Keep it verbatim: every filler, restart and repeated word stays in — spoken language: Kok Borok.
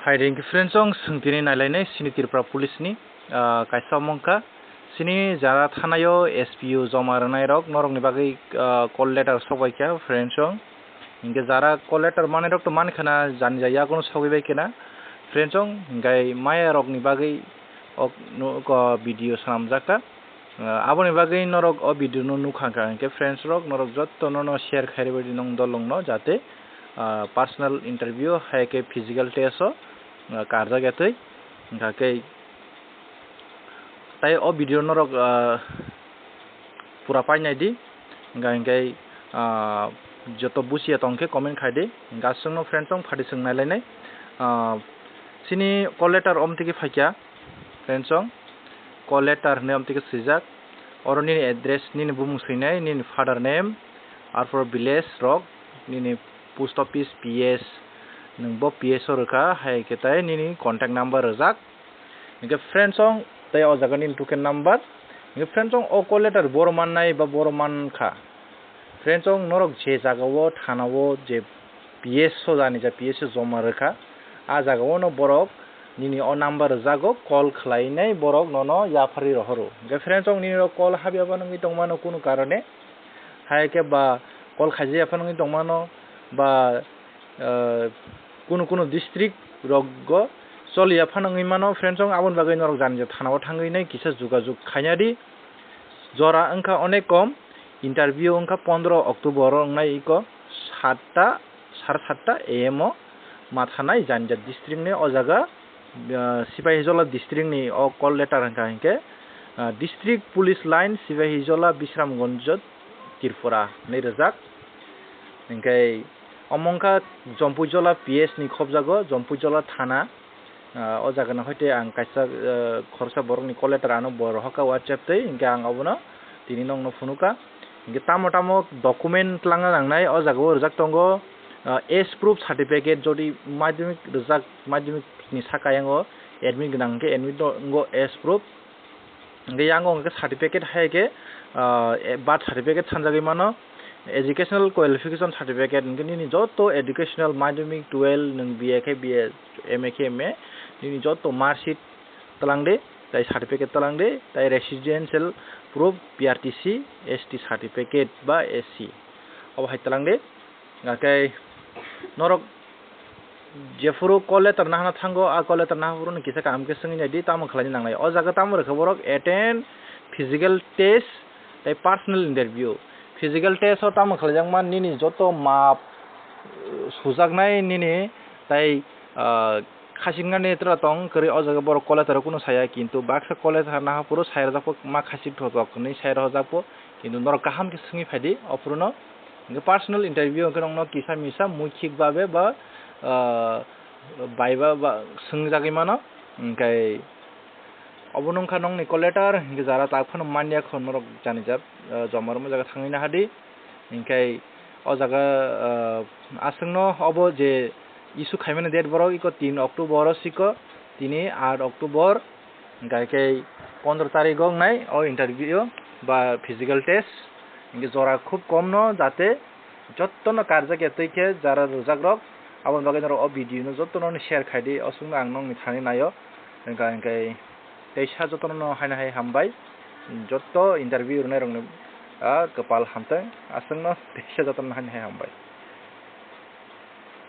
Hai ring friends, chwng swngtini nailainai sini Tripura Police ni, ah, kaisa omongkha. Sini jara thanaio S P O joma rwnairok norokni bagwi, ah, call letter sokbaikha friends chwng. Hinkhe jara call letter manwirok to mankhana, jani jaya kono sogwi baikhe na friends chwng. Hinkhe mayarokni bagwi ok, no, ko video swnamjakha. Ah, aboni bagwi norok o video no nukha kha, hinkhe friends rok norok jotto no, no share khairwi di nong dolong no, jate, ah, personal interview hai khe physical test o, ah, karjak ya twi. Hinkha khe tai o video norok, ah, pura painai di, hinkha hinkhe, ah, joto busiya tong khe comment khai di. Hinkha aswk no friends chwng phati swng nailainai. Ah, sini call letter omtiki phaikha. Friends chwng, call letter hinwi amtwi khe swijak. Oro nini address, nini bumung swinai, nini father name, arpor village rok, nini post office, P S, nwng bo P S o rwkha, hai khe tai nini contact number rwjak. Hinkhe friends chwng, tei o jaga nini token number. Hinkhe friends chwng, o call letter boro mannai ba boro mankha. Friends chwng, norok je jagao thanao je P S o jani ja P S o joma rwkha, a jagao no borok nini o number rwjago, call khwlainai borok nono yapharwi rohoro. Hinkhe friends chwng, nini rok call habya phano wngwi tongmano kunu karone, hai khe ba call khaijaya phano wngwi tongmano, ba, eh, kunu kunu district rogo choliya phano wngwi mano. Friends chwng, aboni bagwi norok jani ja thanao thangwi nai kisa jogajog khaina di. Jora wngkha onek kom, interview wngkha pondro October o wngnai iko satta, sare satta A M o mathanai jani ja district ni o jaga, ah, Sipahijola district ni o call letter wngkha hinkhe, ah, District Police Line, Sipahijola, Bisramganj, Tripura hinwi rwjak. Hinkhe omo wngkha Jompuijola P S ni khobjago, Jompuijola thana. Ah, o jaga no hoite ang kaisa, ah, khoroksa borok ni call letter ano bo rohor kha WhatsApp twi, hinkhe ang obono tini nokno phunukha. Hinkhe tamo tamo document twlangna nangnai, o jaga o rwjak tongo, ah, age proof certificate, jodi madhyamik rwjak, madhyamik ni saka yango admit gwnang hinkhe admit no wngo age proof. Hinkhe yango hinkhe certificate hai khe, ah, e, birth certificate sanjagwi mano, educational qualification certificate, hinkhe nini joto educational, madhyamik, twelve, nwng B A khe B A, M A khe M A, nini joto mark sheet twlang de, tai certificate twlang de, tai residential proof, P R T C, S T certificate ba S C, obo hai twlang de. Hinkhe norok jephuru call letter nahana thango, a call letter nahaphuru no kisa kaham khe swngwi naidi, tamo khlaina nangnai. O jaga tamo rwkha borok attend physical test tei personal interview. Physical test o tamo khlaijakma, nini joto map, uh, sujaknai nini tai, uh, khasingmani tra tong kwrwi, o jaga borok call letter o kunu saya, kintu baksa call letter nahaphuru sai rwjakpo, ma khasik thotok hinwi sai rwjakpo, kintu norok kaham khe swngwi phaidi ophuruno. Hinkhe personal interview hinkhe nokno kisa misa muikhik babe ba, ah, bai ba, ba swngjagwi mano. Hinkhe obo nungkha nokni call letter, hinkhe jara tak phano manya kho norok jani jat, ah, joma rwma jaga thangwi nahadi. Hinkhe o jaga, ah, aswkno obo je issue khaimani date borok iko tin October o siko, tini aat October. Hinkhe khe pondro tarikgo wngnai o interview ba physical test. Hinkhe jora khub kom no, jate jotto no karjak ya twi khe jara rwjak rok. Aboni bagwi norok o video no jotto no share khai di, aswk no ang nokni thani naio. Hinkhe, hinkhe teisa jotto no haino hai hambai. Jotto interview rwnai rokni, ah, kwpal hamtwng, aswk no teisa jotto no haino hai hambai.